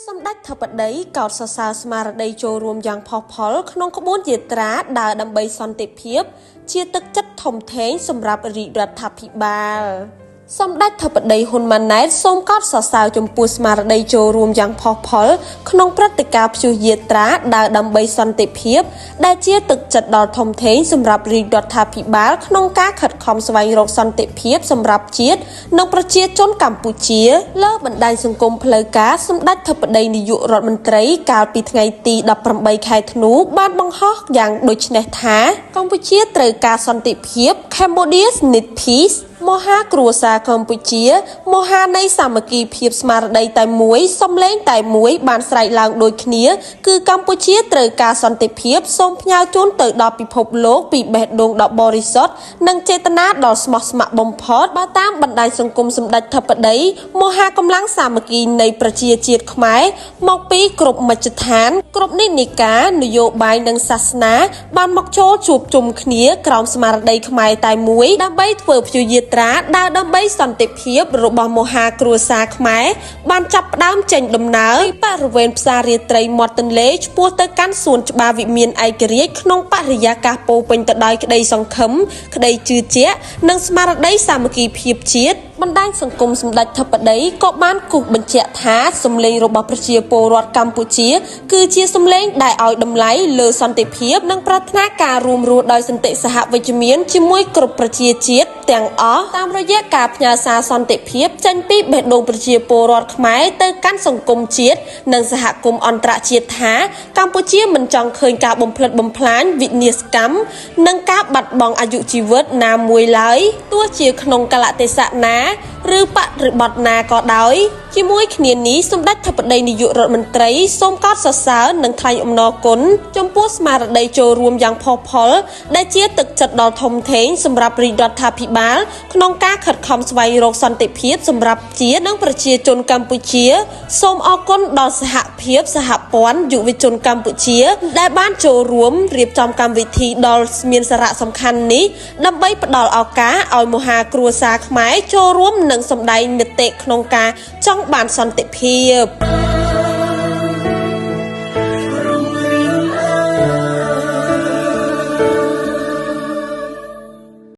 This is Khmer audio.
សម្ដេចធិបតីកោតសរសើរស្មារតីចូលរួមយ៉ាងផុសផុលក្នុងក្បួនយាត្រាដើរដើម្បីសន្តិភាព ជាទឹកចិត្តធំធេងសម្រាប់រាជរដ្ឋាភិបាលសម្ដេចធិបតីហ៊ុនម៉ាណែតសូមកោតសរសើរចំពោះស្មារតីចូលរួមយ៉ាងផុសផុលក្នុងព្រឹត្តិការណ៍ព្យុះយាត្រាដើរដើម្បីសន្តិភាព ដែលជាទឹកចិត្តដ៏ធំធេងសម្រាប់រាជរដ្ឋាភិបាលក្នុងការខិតខំស្វែងរកសន្តិភាពសម្រាប់ជាតិនិងប្រជាជនកម្ពុជាលើបណ្ដាញសង្គមផ្លូវការសម្ដេចធិបតីនាយករដ្ឋមន្ត្រីកាលពីថ្ងៃទី18ខែធ្នូបានបង្ហោះយ៉ាងដូចនេះថាកម្ពុជាត្រូវការសន្តិភាព Cambodia need peace មហាគ្រួសារកម្ពុជា មហានៃសាមគ្គីភាពស្មារតីតែមួយសំឡេងតែមួយបានស្រែកឡើងដូចគ្នា គឺកម្ពុជាត្រូវការសន្តិភាពសូមផ្ញើជូនទៅដល់ពិភពលោកពីបេះដូងដ៏បរិសុទ្ធនិងចេតនាដ៏ស្មោះស្ម័គ្របំផុតបើតាមបណ្ដាញសង្គមសម្ដេចធិបតីមហាកម្លាំងសាមគ្គីនៃប្រជាជាតិខ្មែរមកពីគ្រប់មជ្ឈដ្ឋាន គ្រប់និន្នាការនយោបាយនិងសាសនា បានមកចូលជួបជុំគ្នាក្រោមស្មារតីខ្មែរតែមួយដើម្បីធ្វើព្យុះយាត្រាដើរដើម្បីសន្តិភាពរបស់មហាគ្រួសារខ្មែរបានចាប់ផ្ដើមចេញដំណើរពីបរិវេណផ្សាររាត្រីមាត់ទន្លេឆ្ពោះទៅកាន់សួនច្បារវិមានឯករាជ្យក្នុងបរិយាកាសពោរពេញទៅដោយក្តីសង្ឃឹមក្តីជឿជាក់និងស្មារតីសាមគ្គីភាពជាតិបណ្ដាញសង្គមសម្ដេចធិបតីក៏បានគូសបញ្ជាក់ថាសម្លេងរបស់ប្រជាពលរដ្ឋកម្ពុជា គឺជាសម្លេងដែលឲ្យតម្លៃលើសន្តិភាពនិងប្រាថ្នាការរួមរស់ដោយសន្តិសហវិជ្ជមានជាមួយគ្រប់ប្រជាជាតិទាំងអស់តាមរយៈការផ្ញើសារសន្តិភាពចេញពីបេះដូងប្រជាពលរដ្ឋខ្មែរទៅកាន់សង្គមជាតិនិងសហគមន៍អន្តរជាតិថាកម្ពុជាមិនចង់ឃើញការបំផ្លិចបំផ្លាញវិនាសកម្មនិងការបាត់បង់អាយុជីវិតណាមួយឡើយទោះជាក្នុងកលៈទេសៈណាឬបរិបទណាក៏ដោយជាមួយគ្នានេះសម្ដេចធិបតីនាយករដ្ឋមន្ត្រីសូមកោតសរសើរនិងថ្លែងអំណរគុណចំពោះស្មារតីចូលរួមយ៉ាងផុសផុលដែលជាទឹកចិត្តដ៏ធំធេងសម្រាប់រាជរដ្ឋាភិបាលក្នុងការខិតខំស្វែងរកសន្តិភាពសម្រាប់ជាតិនិងប្រជាជនកម្ពុជាសូមអរគុណដល់សហភាពសហព័ន្ធយុវជនកម្ពុជា ដែលបានចូលរួមរៀបចំកម្មវិធីដ៏មានសារៈសំខាន់នេះដើម្បីផ្ដល់ឱកាសឲ្យមហាគ្រួសារខ្មែរចូលរួមនិងសម្ដែងមតិក្នុងការចង់បានសន្តិភាព។